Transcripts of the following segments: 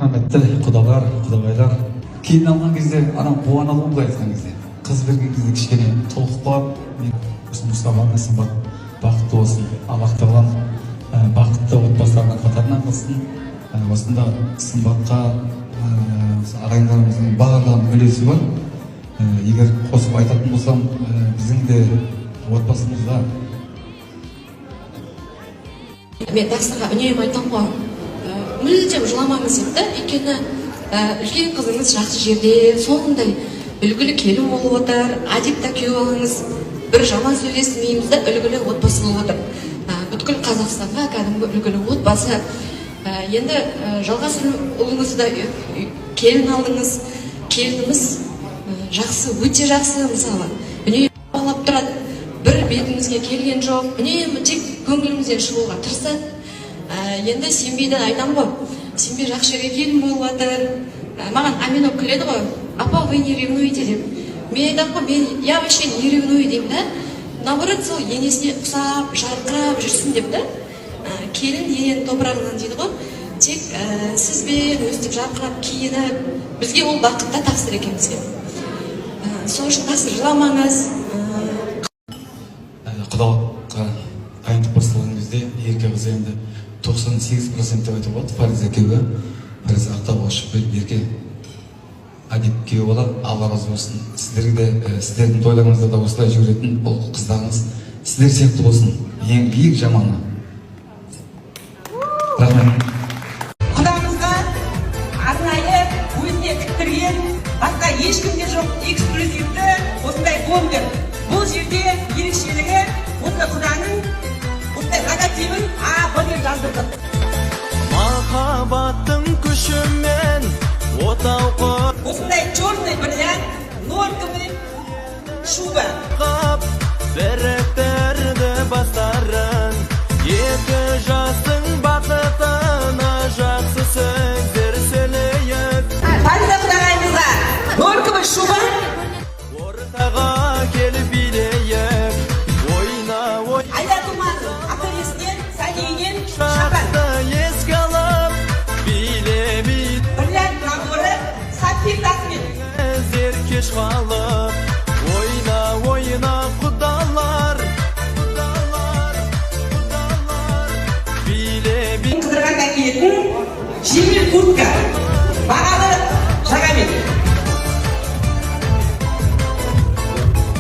Құрметті құдалар, құдағайлар, келін алған кезде адам қуанады ғой, былай айтқан кезде. Қыз берген кезде кішкене толқып қалады. Мен осы Мұстафаның Сымбат бақытты болсын, Аллах тағалам бақытты отбасылардың қатарынан қылсын. Осында Сымбатқа ағайындарымыздың барлығының үлесі бар. Егер қосып айтатын болсам, біздің де отбасымызда Мен тақсырға үнемі айтамын ғой, мүлдем жыламаңыз деп та, өйткені үлкен қызыңыз жақсы жерде, сондай үлгілі келін болып отыр. Адип та, күйеу балаңыз, бір жаман сөз естімейміз да, үлгілі отбасы болып отыр. Бүткіл Қазақстанға кәдімгі үлгілі отбасы. Енді Жалғас ұлыңызды да келін алдыңыз. Келініміз жақсы, өте жақсы, мысалы, үнемі балап тұрады, бір бетімізге келген жоқ, үнемі тек көңілімізден шығуға тырысады. Енді Сенбейден айтамын ғой, Сенбей жақсы жерге келін болып жатыр. Маған Амина күледі ғой: «Апа, вы не ревнуете?» — деп. Мен айтамын ғой, мен, я вообще не ревную деймін да, наоборот, сол енесіне ұқсап жарқырап жүрсін деп та. Келін ененің топырағынан дейді ғой, тек сізбен өстіп жарқырап киініп, бізге ол бақыт та, тақсыр екеумізге. Сол үшін, тақсыр, жыламаңыз. Құдалыққа дайындық басталған кезде ерке қыз енді 98% деп айтуға болады, Фариза екеуі, Фариза Ақтауға ұшып келіп, Ерке, Адип күйеу бала, Алла разы болсын сіздерге де. Сіздердің тойларыңызда да осылай жүгіретін бұл қыздарыңыз сіздер сияқты болсын, ең ең жаманы. Рахмет. Құдамызға арнайы өзіне тіктірген, басқа ешкімде жоқ эксклюзивті осындай бомбер. Бұл жерде ерекшелігі, осы құданың осындай логотипін А Б деп жаздырдық. Махаббаттың күшімен отау Осындай черный бриллиант норковый шуба. құрғап, біріктірді бастарын. Екі жастың бақытына жақсы сөздер сөйлейік. Фариза құдағайымызға норковый шуба. Ортаға келіп билейік, ойна, ой. Айда Думанның ательесінен, сәнейінен шапан. Шақты еске алып, биле би. Бриллиант наборы сапфир тасымен. Іздер кеш қалып, ойна, ойна, құдалар, құдалар, құдалар, биле би. Қыдырғанда киетін жеңіл куртка, бағалы жағамен.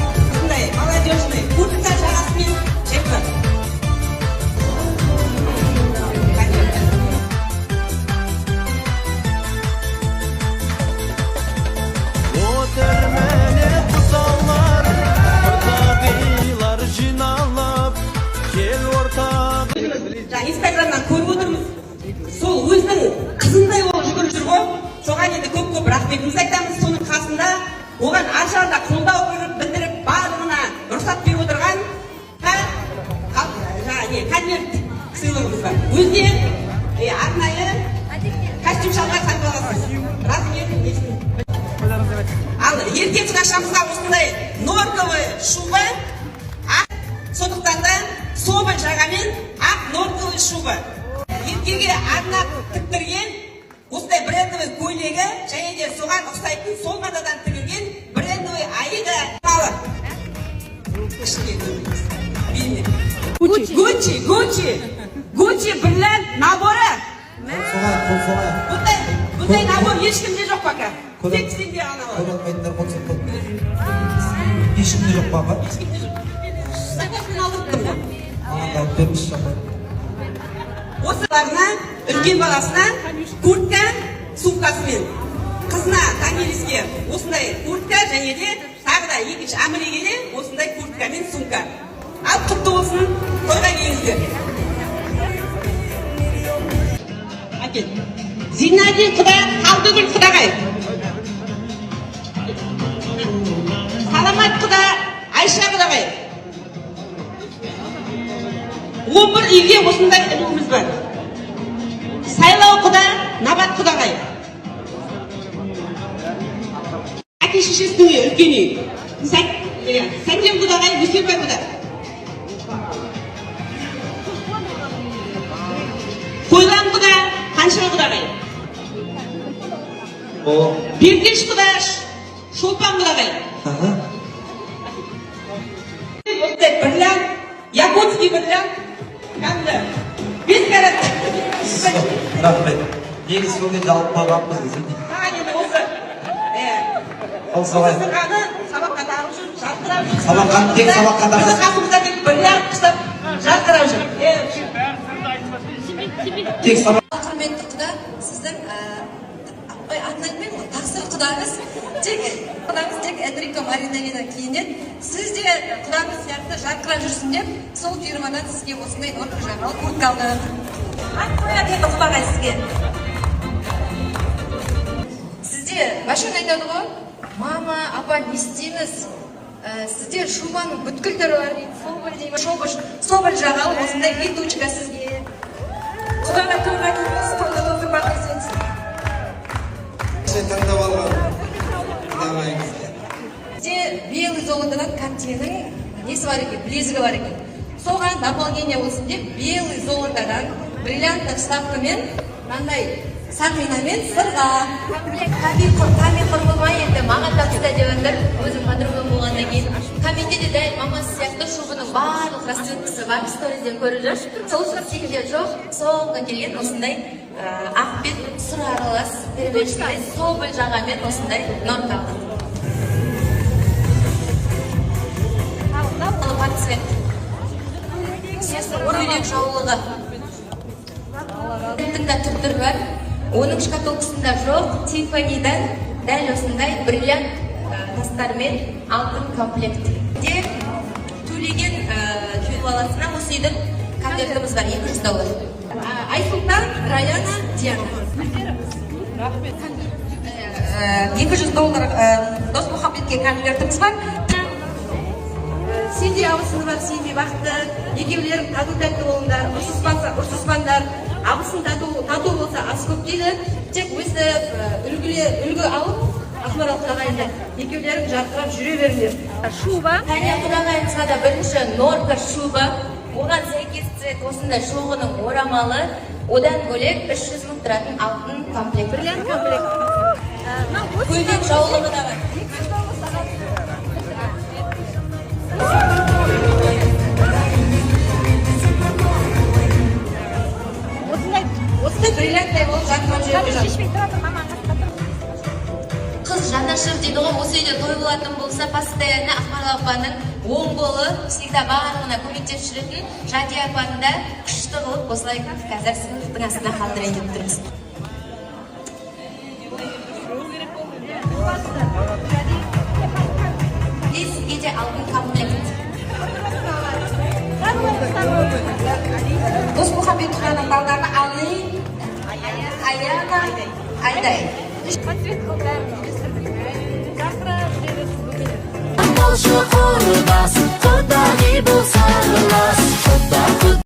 Осындай молодежный куртка жағасымен, жемпір. Қане. Отыр міне құдалар, құдағилар жиналып, кел ортаға. Жаңа Инстаграмнан көріп отырмыз, сол өзінің қызындай болып жүгіріп жүр ғой. Соған енді көп көп рахметімізді айтамыз. Соның қасында оған ар жағында қолдау білдіріп, барлығына рұқсат беріп отырған жаңа не, конверт сыйлығымыз бар. Өзіне арнайы костюм шалбар сатып аласыз, размерін, несін. Ал Ерке құдашамызға осындай норковый шуба, ақ, сондықтан да соболь жағамен ақ норковый шуба. Еркеге арнап тіктірген осындай брендовый көйлегі және де соған ұқсайтын сол матадан тігілген брендовый Аида малы. Ішінде беліне. Гуччи, Гуччи, Гуччи бриллиант наборы. Қол соғайық, қол соғайық. Бұндай набор ешкімде жоқ пока, тек сенде ғана бар. Көре алмайтындар қол соқпады. Ешкімде жоқ па, апа? Ешкімде жоқ, заказбен алдырттым ғой. Маған да алып беріңізші, апа. Осыларына, үлкен баласына куртка сумкасымен, қызына Томириске осындай куртка және де тағы да екінші Әміреге де осындай куртка мен сумка. Ал құтты болсын, тойға келіңіздер. Әкел. Зинадин құда, Қалдыгүл құдағай, Саламат құда, Айша құдағай. 11 үйге осындай ілуіміз бар. Сайлау құда, Набат құдағай. Әке шешесінің үйі, үлкен үй. Иә, Сәтен құдағай, Өсербай құда. Қойлан құда, Қанша құдағай. О. Пердеш құдаш, Шолпан құдағай. Осындай бриллиант, якутский бриллиант, кәдімгі 5 карат. Рахмет. Негізі сол кезде алып қойғанбыз десең. Маған енді осы, иә. Ал солай. Осы сырғаны сабаққа тағып жүр, жарқырап жүр. Сабаққа, тек сабаққа тағасың. Біздің қасымызда тек бриллиант ұстап жарқырап жүр. Иә. Тек сабақ. Құрметті құда, сіздің ой, атын айтпаймын ғой, тақсыр құдаңыз, тек құдаңыз тек Энрико Маринеллидан киінеді. Сіз де құдаңыз сияқты жарқырап жүрсін деп, сол фирмадан сізге осындай норка жағалы куртка алдық. Ат қояды енді құдағай сізге. Сізде Машин айтады ғой, мама, апа, не істейміз? Сізде шубаның бүткіл түрі бар дейді, соболь дейді, соболь, соболь жағалы осындай летучка сізге. Құдаға тойға келіңіз, тойда тойдырмақ десеңіз. Сен таңдап алған құдағайыңызға. Бізде белый золотодан Картьенің несі бар екен, білезігі бар екен. Соған дополнение болсын деп, белый золотодан бриллиантный вставкамен мынандай сақинамен сырға. Ками құрбыма енді маған тапсырса деп жатыр, өзім подругам болғаннан кейін. Камиде де дәл мамасы сияқты шубаның барлық расцветкасы бар, сторизден көріп жүр. Сол үшін сенде жоқ, соңғы келген осындай ақ пен сұр аралас перемешкамен соболь жағамен осындай норка алдық. Под цвет. Сосын көйлек, жаулығы. Тің да түр түрі бар. Оның шкатулкасында жоқ, Тиффанидан дәл осындай бриллиант тастармен алтын комплект. Де төлеген күйеу баласына осы үйдің конвертіміз бар, 200 доллар. Айсұлтан, Раяна, Диана. 200 доллар Досмұхамедке конвертіміз бар. Сендей абысыны бар, сендей бақытты, екеулерің тату тәтті болыңдар, ұрсыспаса, ұрсыспаңдар. Абысын тату, тату болса, ас көп дейді. Тек өстіп үлгіле, үлгі алып, Ақмарал құдағайынды екеулерің жарқырап жүре беріңдер. Шуба. Таня құдағайымызға да бірінші норка шуба. Оған сәйкес цвет осындай шоғының орамалы. Одан бөлек 300 мың тұратын алтын комплект. Бриллиант комплект. Көйлек, жаулығы да бар. Осындай. Осындай бриллианттай болып жарқырап жүре бер. Шешпей тұра тұр, мама қасында тұр. Қыз жанашыр дейді ғой, осы үйде той болатын болса, постоянно Ақмарал апаның оң қолы, всегда барлығына көмектесіп жүретін Жадия апаны да күшті қылып осылай қазір сыйлықтың астына қалдырайын деп тұрмыз. И сізге де алтын комплект. Досмұхамед құданың балдарына Али, Аяна, Айдай. Подсвет қылып бәрін үйлестірдік. Жарқырап жүре берсін. Болшы құрдас.